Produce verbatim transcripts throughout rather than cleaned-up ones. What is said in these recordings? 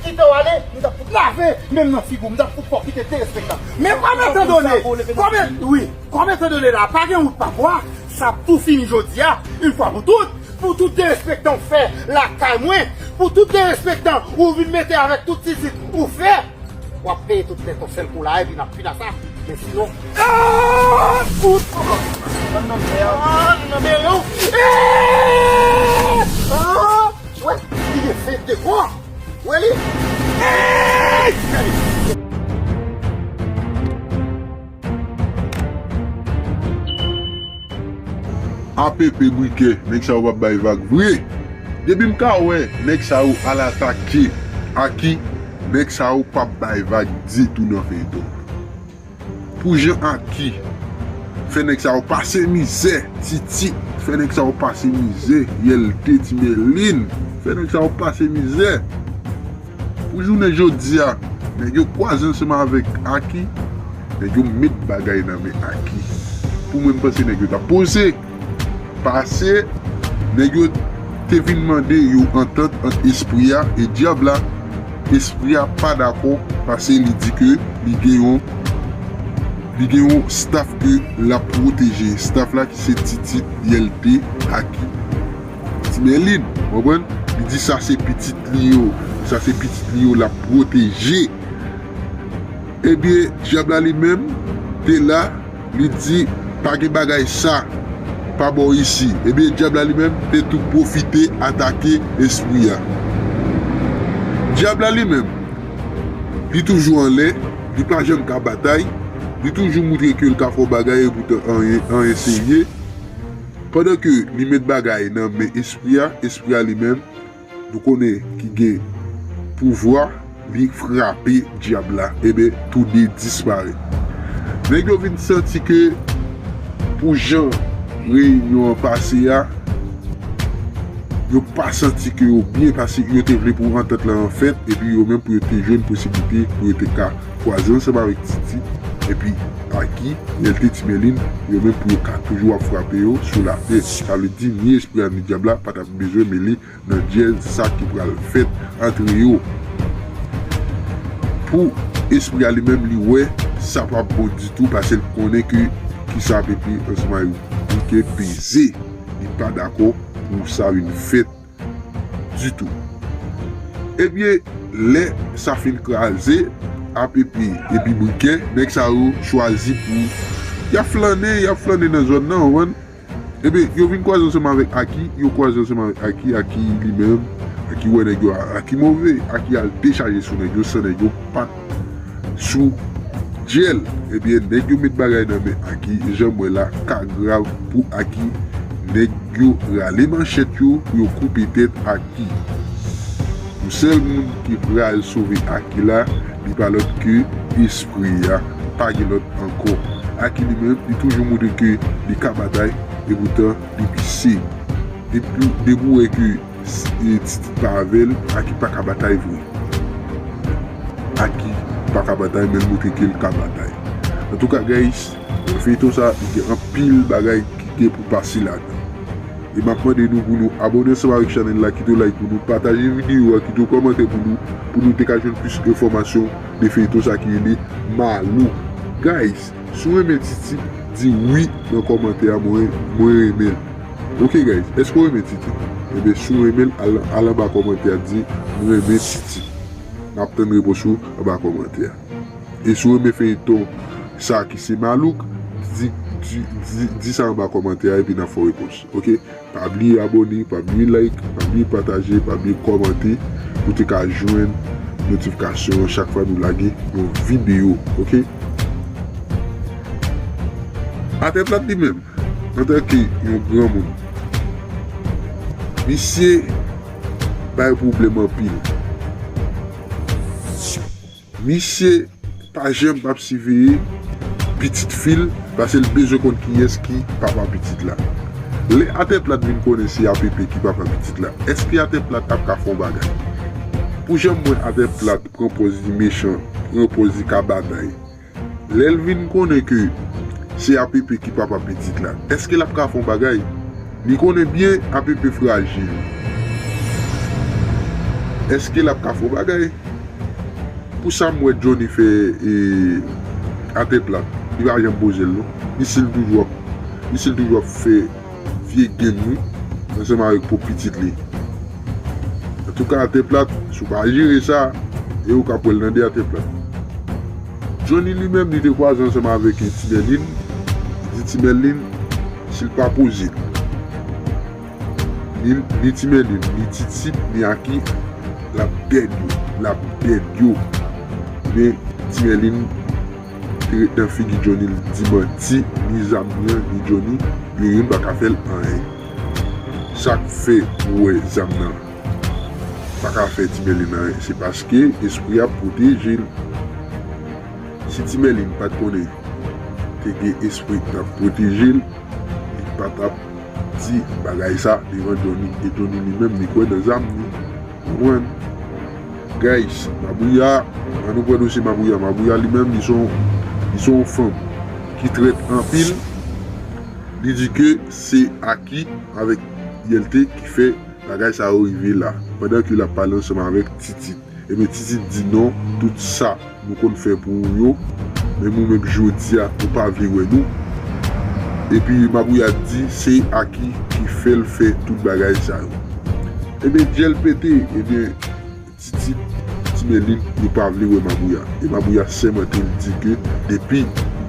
Kite w ale, m t ap fout lave men m nan figi w, m t ap fout fè w kite derespektan. Men kòm etan done, kòm e-, wi, kòm etan done la, pa gen wout pa bwa, sa ap tou fini jodi a, yon fwa pou tout, pou tout derespektan w fè lakay mwen, pou tout derespektan ou vin mete avèk tout titit ou fè, w ap peye tout nèt yon sèl kou la, epi n ap fini ak sa. Men sinon, ah, fout! Ann nan mè a. Ah, ann nan mè a. Eh! Ah! Wè, li gen fent de kò. Wè li. Ey! Gade. A P P Brikè, nèg sa yo p ap bay vag vre. Depi m ka wè nèg sa yo al atake Aki, nèg sa yo p ap bay vag ditou nan feyton. Pou jan Aki fè nèg sa yo pase mizè, Titi fè nèg sa yo pase mizè, Yèlte, Ti Mèlin fè nèg sa yo pase mizè. Pou jounen jodi a, nèg yo kwaze ansanm avèk Aki, nèg yo met bagay nan men Aki. Pou mwen, m panse nèg yo t ap poze. Pase, nèg yo te vin mande yon antant ant espri a e dyab la. Espri a pa dakò, pase li di ke li gen yon, li gen yon staff ke l ap pwoteje. Staff la ki se Titi, Yèlte, Aki, Ti Mèlin, w konprann? Li di sa se pitit li yo, sa se pitit li yo l ap pwoteje. Ebyen, dyab la li menm te la, li di, "Pa gen bagay sa, pa bò isi." Ebyen, dyab la li menm te tou pwofite atake espri a. Dyab la li menm, li toujou anlè, li pa janm ka batay, li toujou moutre ke l ka fè yon bagay, epoutan anyen, anyen serye. Pandan ke li met bagay nan men espri a, espri a li menm, nou konnen ki gen pouvwa, li frape dyab la, ebyen, toude disparèt. Nèg yo vin santi ke pou jan reyinyon an pase a, yo pa santi ke yo byen pase, yo te vle pou antant lan an fèt, epi yo menm pou yo te jwenn posiblite pou yo te ka kwaze ansanm avèk Titi, epi Aki, Yèlte, Ti Mèlin, yo menm pou yo ka toujou ap frape yo sou latè. Sa vle di, ni espri a ni dyab la pa t ap bezwen mele nan dyèz sa ki pral fèt antre yo. Pou espri a li menm, li wè sa p ap bon ditou, paske l konnen ke kisa P P ansanm avèk Bouke peze, li pa dakò pou sa vin fèt ditou. Ebyen, lè sa fin kraze, A P P epi Bouke, nèg sa yo chwazi pou y ap flannen, y ap flannen nan zòn nan, w konprann? Ebyen, yo vin kwaze ansanm avèk Aki, yo kwaze ansanm avèk Aki, Aki li menm, Aki wè nèg yo, Aki move, Aki al dechaje sou nèg yo, san nèg yo pa t sou dyèl. Ebyen, nèg yo met bagay nan men Aki, jan m wè la, ka grav pou Aki, nèg yo rale manchèt yo pou yo koupe tèt Aki. Yon sèl moun ki pral sove Aki la, li pa lòt ke espri a, pa gen lòt ankò. Aki li menm, li toujou montre ke li ka batay, epoutan li vise. Depi, depi w wè ke s-, e, Titi pa avè l, Aki pa ka batay vre. Aki pa ka batay, men l montre ke l ka batay. Antouka, guys, feyton sa, li gen anpil bagay ki gen pou pase ladan. E m ap mande nou pou nou abòne ansanm avèk chanèl la, kite yon like pou nou, pataje videyo a, kite yon kòmantè pou nou, pou nou te ka jwenn plis enfòmasyon de feyton sa ki rele Malouk. Guys, si w renmen Titi, di wi nan kòmantè a, mwen, mwen renmen l. Ok, guys, èske w renmen Titi? Ebyen, si w renmen l, al, al anba kòmantè a, di, "Mwen renmen Titi." N ap tann repons ou anba kòmantè a. E si w renmen feyton sa ki se Malouk, di, di, di, di sa anba kòmantè a, epi n ap fè w repons. Ok? Pa bliye abòne, pa bliye like, pa bliye pataje, pa bliye kòmante pou te ka jwenn notifikasyon an chak fwa nou lage yon videyo, ok? Atè Plat li menm, antanke yon granmoun, misye bay pwoblèm anpil. Misye pa janm p ap siveye pitit fi l, paske l bezwen konn kiyès ki papa pitit la. Lè Atè Plat vin konnen se A P P ki papa pitit la, èske Atè Plat ap ka fè yon bagay? Pou jan m wè Atè Plat pran pòz li mechan, pran pòz li ka batay, lè l vin konnen ke se A P P ki papa pitit la, èske l ap ka fè yon bagay? Li konnen byen A P P frajil. Èske l ap ka fè yon bagay? Pou sa m wè Johnny fè e, atè plat, li pa janm poze l non. Li si l toujou ap, li si l toujou ap fè vye game wi, ansanm avèk pwòp pitit li. Antouka, atè plat, si w pa jere sa, e ou ka pran l nan de atè plat. Johnny li menm, li te kwaze ansanm avèk Ti Mèlin. Li di Ti Mèlin, si l pa poze l, ni, ni Ti Mèlin, ni Titit, ni Aki, l ap dèd yo, l ap dèd yo. Men, Ti Mèlin te ret nan figi Johnny, l di manti, ni zam nan, ni Johnny, yo youn pa ka fè l anyen. Sa k fè ou wè zam nan pa ka fè Ti Mèlin anyen, se paske espri a pwoteje l. Si Ti Mèlin pa t konnen te gen espri k t ap pwoteje l, li pa t ap di bagay sa devan Johnny. E Johnny li menm, li kwè nan zam li. Konprann? Guys, Mabouya, an nou pran dosye Mabouya. Mabouya li menm, li se yon, li se yon fanm ki trèt anpil. Li di ke se Aki avèk I L T ki fè bagay sa yo rive la, pandan ke l ap pale ansanm avèk Titit. Ebyen, Titit di non, tout sa nou konn fè pou ou yo, menm ou menm jodi a, ou pa vle wè nou. Epi Mabouya di se Aki ki fè l fè tout bagay sa yo. Ebyen, dyèl pete, ebyen, Titit, Ti Mèlin, yo pa vle wè Mabouya. E Mabouya sèmante, l di ke depi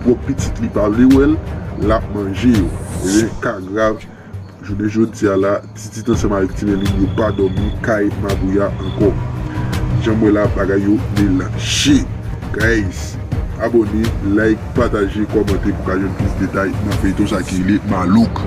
pwòp pitit li pa vle wè l, l ap manje yo. Ebyen, ka grav, jounen jodi a la, Titit ansanm avèk Ti Mèlin, yo pa dòmi kay Mabouya ankò. Jan m wè la, bagay yo melanje. Guys, abòne, like, pataje, kòmante pou ka jwenn plis detay nan feyton sa ki rele Malouk.